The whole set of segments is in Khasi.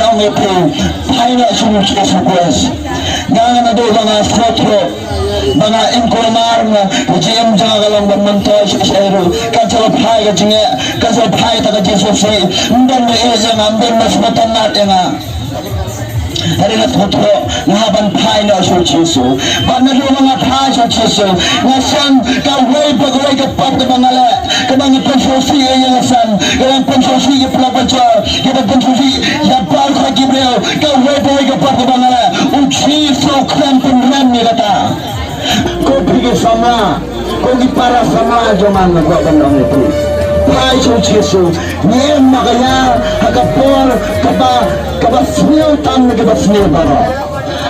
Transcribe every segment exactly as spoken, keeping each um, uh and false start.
Ong ïa phi, phai noh sha u Jisu Khrist. Nga nga naduh ba nga sngewthuh, ba nga ingkhong mar nga, ka jingim jong nga ka long ban myntoi shisha ruh. Kan sa phai ka jingeh, kan sa phai ta ka jingsngewsih. Ym don ba ïeit ïa nga, ym don ba sngewtynnat ïa nga. Hynrei nga sngewthuh, nga hap ban phai noh sha u Jisu. Bad naduh ba nga phai sha u Jisu, nga shem kawei pa kawei ka pop kaba nga leh, kaba nga pynsngewsih ïa ïing ïa sem, kaba nga pynsngewsih ïa ki paralok bajor, kaba nga pynsngewsih ïa baroh ki briew, kawei pa kawei ka pop kaba nga leh, u Jisu u khlem pynrem ïa kata. Ko phi ki samla, ko ki para samla jong nga, nga kwah ban ong ïa phi, phai sha u Jisu. Ngim, ma ka ïa ha ka por kaba, kaba sniew tam na kaba sniew baroh.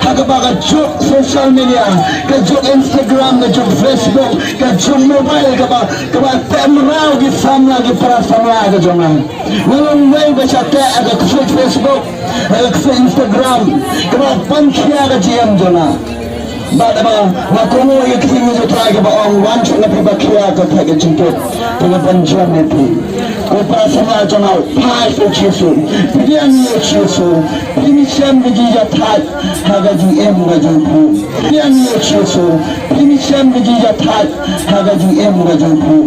Ha kaba ka juk social media, ka juk Instagram, ka juk Facebook, ka juk mobile, kaba, kaba teh mraw ki samla, ki para samla ka jong nga. Nga long wei ba shah teh ha ka ksuid Facebook, ha ka ksuid Instagram, kaba pynkhia ka jingim jong nga. Bad ba nga kohnguh ïa ka ktien jong U Trai kaba ong, wan sha nga phi ba khia ka thait ka jingkit, te ngan pynjem ïa phi. Ko para samla jong nga, phai sha u Jisu. Pdiang ïa u Jisu. Phin shem ka jingïathait ha ka jingim ka jong phi. Pdiang ïa u Jisu. Phin shem ka jingïathait ha ka jingim ka jong phi.